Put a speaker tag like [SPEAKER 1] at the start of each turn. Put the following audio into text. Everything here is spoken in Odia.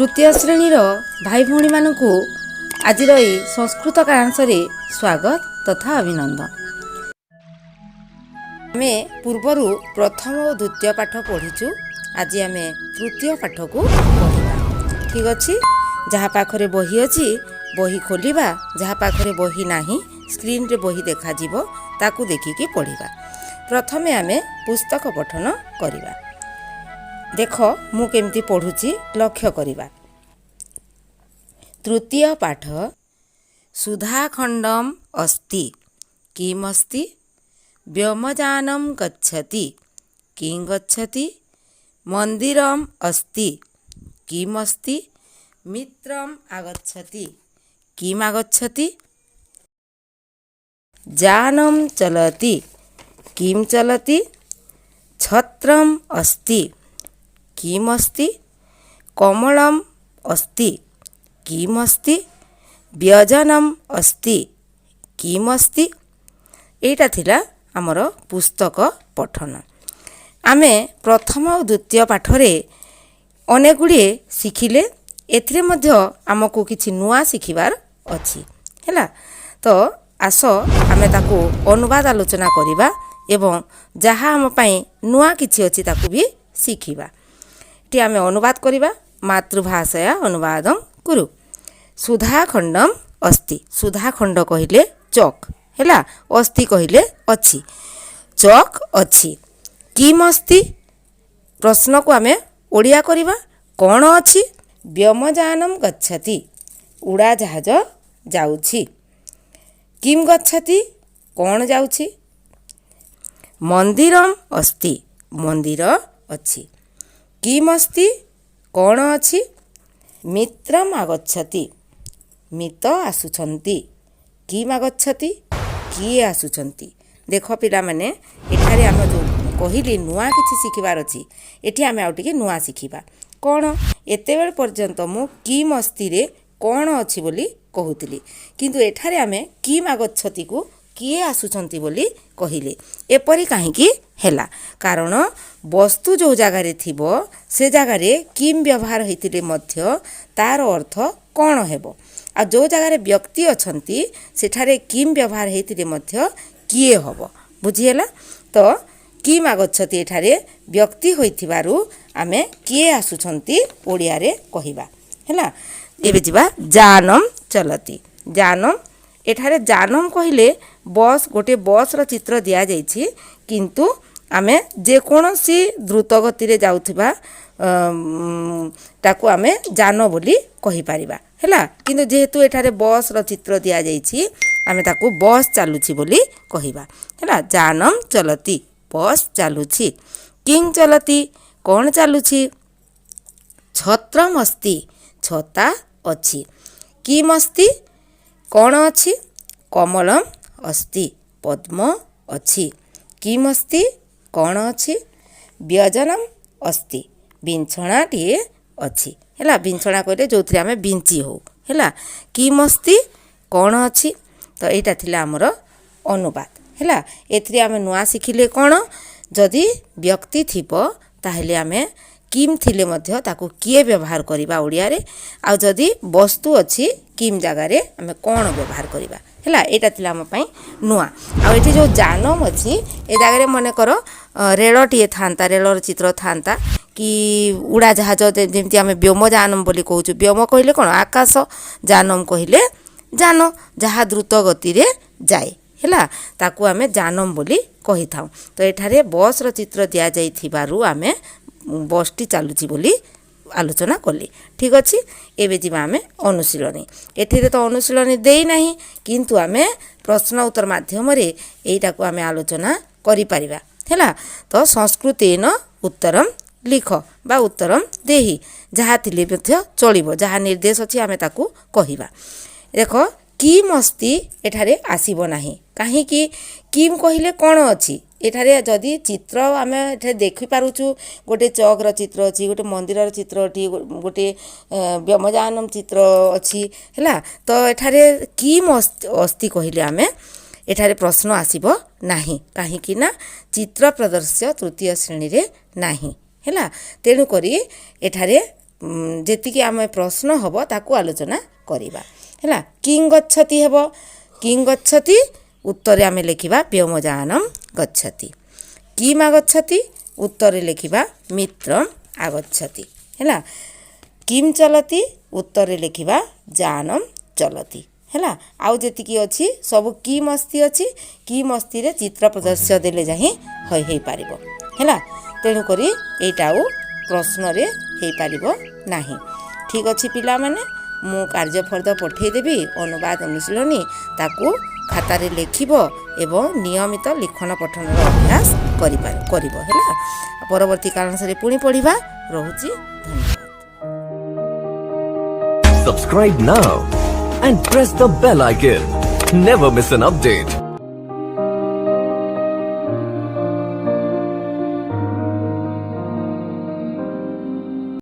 [SPEAKER 1] ତୃତୀୟ ଶ୍ରେଣୀର ଭାଇ ଭଉଣୀମାନଙ୍କୁ ଆଜିର ଏହି ସଂସ୍କୃତ କାରାଂଶରେ ସ୍ୱାଗତ ତଥା ଅଭିନନ୍ଦନ। ଆମେ ପୂର୍ବରୁ ପ୍ରଥମ ଓ ଦ୍ୱିତୀୟ ପାଠ ପଢ଼ିଛୁ, ଆଜି ଆମେ ତୃତୀୟ ପାଠକୁ ପଢ଼ିବା। ଠିକ୍ ଅଛି, ଯାହା ପାଖରେ ବହି ଅଛି ବହି ଖୋଲିବା, ଯାହା ପାଖରେ ବହି ନାହିଁ ସ୍କ୍ରିନ୍ରେ ବହି ଦେଖାଯିବ, ତାକୁ ଦେଖିକି ପଢ଼ିବା। ପ୍ରଥମେ ଆମେ ପୁସ୍ତକ ପଠନ କରିବା। ଦେଖ, ମୁଁ କେମିତି ପଢ଼ୁଛି, ଲକ୍ଷ୍ୟ କରିବା। ତୃତୀୟ ପାଠ। ସୁଧାଖଣ୍ଡମ୍ ଅସ୍ତି। କିମ୍ ଅସ୍ତି? ବ୍ୟୋମଯାନମ୍ ଗଚ୍ଛତି। କିଂ ଗଚ୍ଛତି? ମନ୍ଦିରମ୍ ଅସ୍ତି। କିମ୍ ଅସ୍ତି? ମିତ୍ରମ୍ ଆଗଚ୍ଛତି। କିମ୍ ଆଗଚ୍ଛତି? ଯାନମ୍ ଚଲତି। କିମ୍ ଚଲତି? ଛତ୍ରମ୍ ଅସ୍ତି। କିମ୍ ଅସ୍ତି? କମଳମ୍ ଅସ୍ତି। କିମ୍ ଅସ୍ତି? ବ୍ୟଜନମ୍ ଅସ୍ତି। କିମ୍ ଅସ୍ତି? ଏଇଟା ଥିଲା ଆମର ପୁସ୍ତକ ପଠନ। ଆମେ ପ୍ରଥମ ଓ ଦ୍ୱିତୀୟ ପାଠରେ ଅନେକ ଗୁଡ଼ିଏ ଶିଖିଲେ, ଏଥିରେ ମଧ୍ୟ ଆମକୁ କିଛି ନୂଆ ଶିଖିବାର ଅଛି। ହେଲା ତ, ଆସ ଆମେ ତାକୁ ଅନୁବାଦ ଆଲୋଚନା କରିବା ଏବଂ ଯାହା ଆମ ପାଇଁ ନୂଆ କିଛି ଅଛି ତାକୁ ବି ଶିଖିବା। ଏଠି ଆମେ ଅନୁବାଦ କରିବା। ମାତୃଭାଷୟା ଅନୁବାଦଂ କୁରୁ। ସୁଧାଖଣ୍ଡମ୍ ଅସ୍ତି। ସୁଧାଖଣ୍ଡ କହିଲେ ଚକ୍, ହେଲା? ଅସ୍ତି କହିଲେ ଅଛି, ଚକ୍ ଅଛି। କିମ୍ ଅସ୍ତି? ପ୍ରଶ୍ନକୁ ଆମେ ଓଡ଼ିଆ କରିବା, କ'ଣ ଅଛି? ବ୍ୟୋମଯାନମ୍ ଗଚ୍ଛତି, ଉଡ଼ାଜାହାଜ ଯାଉଛି। କିମ୍ ଗଚ୍ଛତି? କ'ଣ ଯାଉଛି? ମନ୍ଦିରମ୍ ଅସ୍ତି, ମନ୍ଦିର ଅଛି। କିମ୍ ଅସ୍ତି? କ'ଣ ଅଛି? ମିତ୍ରମ୍ ଆଗଚ୍ଛତି, ମିତ ଆସୁଛନ୍ତି। କିମ୍ ଆଗଚ୍ଛତି? କିଏ ଆସୁଛନ୍ତି? ଦେଖ ପିଲାମାନେ, ଏଠାରେ ଆମେ ଯେଉଁ କହିଲି ନୂଆ କିଛି ଶିଖିବାର ଅଛି, ଏଠି ଆମେ ଆଉ ଟିକେ ନୂଆ ଶିଖିବା। କ'ଣ? ଏତେବେଳେ ପର୍ଯ୍ୟନ୍ତ ମୁଁ କିମ୍ ଅସ୍ତିରେ କ'ଣ ଅଛି ବୋଲି କହୁଥିଲି, କିନ୍ତୁ ଏଠାରେ ଆମେ କିମ୍ ଆଗଚ୍ଛତିକୁ କିଏ ଆସୁଛନ୍ତି ବୋଲି କହିଲେ। ଏପରି କାହିଁକି ହେଲା? କାରଣ ବସ୍ତୁ ଯେଉଁ ଜାଗାରେ ଥିବ ସେ ଜାଗାରେ କିମ୍ ବ୍ୟବହାର ହେଇଥିଲେ ମଧ୍ୟ ତାର ଅର୍ଥ କ'ଣ ହେବ, ଆଉ ଯେଉଁ ଜାଗାରେ ବ୍ୟକ୍ତି ଅଛନ୍ତି ସେଠାରେ କିମ୍ ବ୍ୟବହାର ହେଇଥିଲେ ମଧ୍ୟ କିଏ ହେବ। ବୁଝିହେଲା ତ? କିମ୍ ଆଗଚ୍ଛତି ଏଠାରେ ବ୍ୟକ୍ତି ହୋଇଥିବାରୁ ଆମେ କିଏ ଆସୁଛନ୍ତି ଓଡ଼ିଆରେ କହିବା। ହେଲା, ଏବେ ଯିବା ଯାନମ୍ ଚଲତି। ଯାନମ୍, ଏଠାରେ ଯାନମ୍ କହିଲେ ବସ୍, ଗୋଟିଏ ବସ୍ର ଚିତ୍ର ଦିଆଯାଇଛି, କିନ୍ତୁ ଆମେ ଯେକୌଣସି ଦ୍ରୁତ ଗତିରେ ଯାଉଥିବା ତାକୁ ଆମେ ଯାନ ବୋଲି କହିପାରିବା। ହେଲା, କିନ୍ତୁ ଯେହେତୁ ଏଠାରେ ବସ୍ର ଚିତ୍ର ଦିଆଯାଇଛି, ଆମେ ତାକୁ ବସ୍ ଚାଲୁଛି ବୋଲି କହିବା। ହେଲା, ଯାନମ୍ ଚଲତି, ବସ୍ ଚାଲୁଛି। କିଂ ଚଲତି? କ'ଣ ଚାଲୁଛି? ଛତ୍ରମ୍ ଅସ୍ତି, ଛତା ଅଛି। କିମ୍ ଅସ୍ତି? କ'ଣ ଅଛି? କମଳମ୍ ଅସ୍ତି, ପଦ୍ମ ଅଛି। କିମ୍ ଅସ୍ତି? କ'ଣ ଅଛି? ବ୍ୟଜନମ୍ ଅସ୍ତି, ବିଞ୍ଚଣାଟିଏ ଅଛି। ହେଲା, ବିଞ୍ଚଣା କହିଲେ ଯେଉଁଥିରେ ଆମେ ବିଞ୍ଚି ହଉ। ହେଲା, କିମ୍ ଅସ୍ତି? କ'ଣ ଅଛି? ତ ଏଇଟା ଥିଲା ଆମର ଅନୁବାଦ। ହେଲା, ଏଥିରେ ଆମେ ନୂଆ ଶିଖିଲେ କ'ଣ? ଯଦି ବ୍ୟକ୍ତି ଥିବ ତାହେଲେ ଆମେ କିମ୍ ଥିଲେ ମଧ୍ୟ ତାକୁ କିଏ ବ୍ୟବହାର କରିବା ଓଡ଼ିଆରେ, ଆଉ ଯଦି ବସ୍ତୁ ଅଛି କିମ୍ ଜାଗାରେ ଆମେ କ'ଣ ବ୍ୟବହାର କରିବା। ହେଲା, ଏଇଟା ଥିଲା ଆମ ପାଇଁ ନୂଆ। ଆଉ ଏଠି ଯେଉଁ ଯାନମ ଅଛି, ଏ ଜାଗାରେ ମନେକର ରେଳଟିଏ ଥାନ୍ତା, ରେଳର ଚିତ୍ର ଥାନ୍ତା କି ଉଡ଼ାଜାହାଜ, ଯେମିତି ଆମେ ବ୍ୟୋମଯାନମ ବୋଲି କହୁଛୁ। ବ୍ୟୋମ କହିଲେ କ'ଣ? ଆକାଶ। ଯାନମ କହିଲେ ଯାନ, ଯାହା ଦ୍ରୁତ ଗତିରେ ଯାଏ। ହେଲା, ତାକୁ ଆମେ ଯାନମ ବୋଲି କହିଥାଉ। ତ ଏଠାରେ ବସ୍ର ଚିତ୍ର ଦିଆଯାଇଥିବାରୁ ଆମେ ବସ୍ଟି ଚାଲୁଛି ବୋଲି ଆଲୋଚନା କଲେ। ଠିକ୍ ଅଛି, ଏବେ ଯିବା ଆମେ ଅନୁଶୀଳନୀ। ଏଥିରେ ତ ଅନୁଶୀଳନୀ ଦେଇନାହିଁ, କିନ୍ତୁ ଆମେ ପ୍ରଶ୍ନ ଉତ୍ତର ମାଧ୍ୟମରେ ଏଇଟାକୁ ଆମେ ଆଲୋଚନା କରିପାରିବା। ହେଲା ତ, ସଂସ୍କୃତେନ ଉତ୍ତରମ୍ ଲିଖ ବା ଉତ୍ତରମ୍ ଦେହି, ଯାହା ଥିଲେ ମଧ୍ୟ ଚଳିବ। ଯାହା ନିର୍ଦ୍ଦେଶ ଅଛି ଆମେ ତାକୁ କହିବା। ଦେଖ, କିମ୍ ଅସ୍ତି ଏଠାରେ ଆସିବ ନାହିଁ। କାହିଁକି? କିମ୍ କହିଲେ କ'ଣ ଅଛି? ଏଠାରେ ଯଦି ଚିତ୍ର ଆମେ ଏଠାରେ ଦେଖିପାରୁଛୁ, ଗୋଟେ ଚକ୍ର ଚିତ୍ର ଅଛି, ଗୋଟେ ମନ୍ଦିରର ଚିତ୍ର ଅଛି, ଗୋଟେ ବ୍ୟୋମଯାନମ ଚିତ୍ର ଅଛି। ହେଲା ତ, ଏଠାରେ କିମ୍ ଅସ୍ତି କହିଲେ ଆମେ ଏଠାରେ ପ୍ରଶ୍ନ ଆସିବ ନାହିଁ। କାହିଁକି ନା ଚିତ୍ର ପ୍ରଦର୍ଶ୍ୟ ତୃତୀୟ ଶ୍ରେଣୀରେ ନାହିଁ। ହେଲା, ତେଣୁକରି ଏଠାରେ ଯେତିକି ଆମେ ପ୍ରଶ୍ନ ହେବ, ତାକୁ ଆଲୋଚନା କରିବା। ହେଲା, କିଂ ଗଚ୍ଛତି ହେବ। କିଂ ଗଚ୍ଛତି, ଉତ୍ତରେ ଆମେ ଲେଖିବା ବ୍ୟୋମଯାନମ୍ ଗଚ୍ଛତି। କିମ୍ ଆଗଚ୍ଛତି, ଉତ୍ତରେ ଲେଖିବା ମିତ୍ରମ୍ ଆଗଚ୍ଛତି। ହେଲା, କିମ୍ ଚଲତି, ଉତ୍ତରେ ଲେଖିବା ଯାନମ୍ ଚଲତି। ହେଲା, ଆଉ ଯେତିକି ଅଛି ସବୁ କିମ୍ ଅସ୍ତି ଅଛି। କିମ୍ ଅସ୍ତିରେ ଚିତ୍ର ପ୍ରଦର୍ଶ ଦେଲେ ଯାହିଁ ହେଇପାରିବ। ହେଲା, ତେଣୁକରି ଏଇଟା ଆଉ ପ୍ରଶ୍ନରେ ହେଇପାରିବ ନାହିଁ। ଠିକ୍ ଅଛି ପିଲାମାନେ, ମୁଁ କାର୍ଯ୍ୟଫର୍ଦ୍ଦ ପଠାଇଦେବି, ଅନୁବାଦ ଅନୁଶୀଳନୀ। ତାକୁ ଖାତାରେ ଲେଖିବ ଏବଂ ନିୟମିତ ଲିଖନ ପଠନର ଅଭ୍ୟାସ କରିବ। ହେଲା, ପରବର୍ତ୍ତୀ କାରଣସରେ ପୁଣି ପଢ଼ିବା। ରହୁଛି, ଧନ୍ୟବାଦ।
[SPEAKER 2] Subscribe now and press the bell icon. Never miss an update.